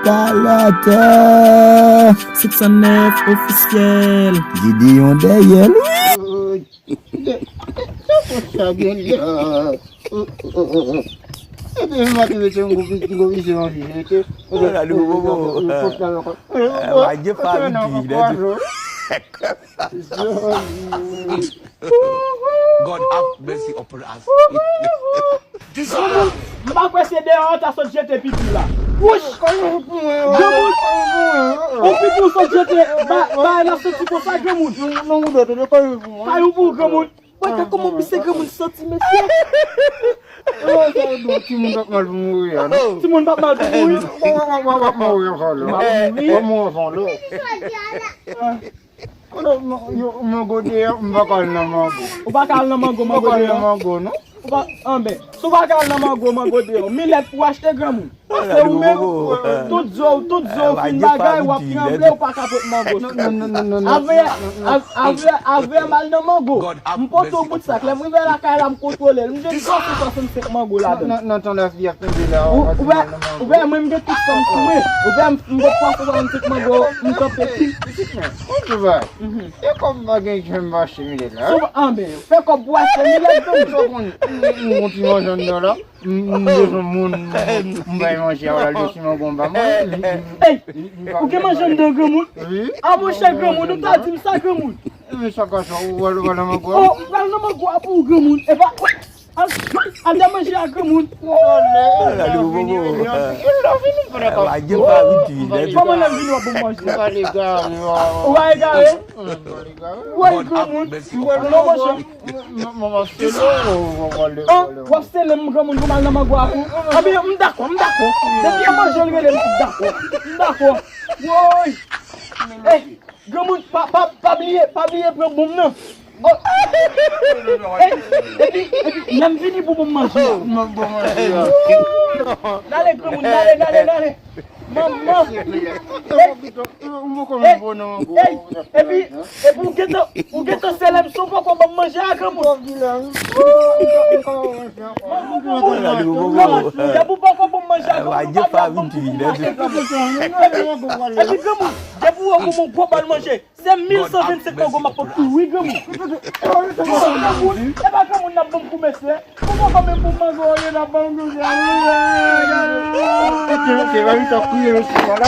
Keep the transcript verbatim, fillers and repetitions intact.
Kalòt, senk san nèf ofisyèl. Gideon dèyè l, wi. Sa gen la. Epi m ap mete yon gwo pi- gwo pise nan fije, mete. Gade, bobo. Wadye pa vin pi, lè tou. God have mercy upon us. M pa kwè se deyò an ta sot jete pipi la. Wouch! Granmoun! Ou pipi ou sot jete ba- bay la santi konsa, granmoun. Kay ou pou granmoun. Mwen ta kòman pise granmoun santi, mesye. Timoun p ap mal pou mouri a, non? Timoun p ap mal pou mouri. W ap mouri anvan lè. W ap mouri anvan lè. Kote m- yo- mango deyò, m pa ka al nan mango. Ou pa ka al nan mango, mango deyò. M pa ka al nan mango, non. Ou pa, anben, si w pa ka al nan mango, mango deyò, milèt pou achte granmoun. Se ou menm, tout zo, tout zo fin bagay, w ap tranble, ou pa ka pot mango. Avè, avè, avè m al nan mango. M pote yon bout sak, lè m rive lakay la, m kontwole l. M jwenn swasann, swasannsenk mango ladan l. Nan tan lè fi ap tonbe la, ou wè, ou wè, mwen m gen tout sa m sou mwen. Ou wè, m gen twa san swasannsenk mango, m kanpe pi. Pitit mwen, yon ti bagay. E kòb m pa gen, jan m pa achte milèt la. Anben, fè kòb pou achte milèt, granmoun. M gon ti manje anndan la. M bezwen moun m bay manje a, w al jwe siman gon ba mwen. Ey, ou gen manje anndan, granmoun? Wi. A monchè, granmoun, ou ta di m sa, granmoun. Men sa ka sa, ou al nan mango a? Oh, ou pral nan mango a pou ou, granmoun. E pa, al, al nan manje a, granmoun. Lè w vini, lè w vini, m pa dakò. Kòman lè m vini w ap ban m manje? Ou pa egare. Woy, granmoun, ou wè non, monchè. M ap sele w, w ap sele m, granmoun, pou m al nan mango a pou. Anben, m dakò, m dakò. Depi e manje l rele m, m dakò. M dakò. Woy! Ey, granmoun, pa, pa, pa bliye, pa bliye pran bon m nan. Oh. Ey, epi, epi, lè m vini pou bon m manje a. Dale, granmoun, dale, dale, dale. Manman! Ey! Ey! Epi, epi ou gentan, ou gentan sele m san w poko ban m manje a, granmoun. Granmoun, depi w poko ban m manje a, granmoun, ou pa vle ap ban m kout manje, granmoun. Epi, granmoun, depi w wè w gon gwo bal manje, se mil san vennsenk mango m ap pot pou ou, wi, granmoun. Granmoun, e pa granmoun n ap ban m kou, mesye. Ou poko menm pou mango, yo n ap ban m kou, granmoun. Ok, ok, va vin ap kriye, mesye, vwala.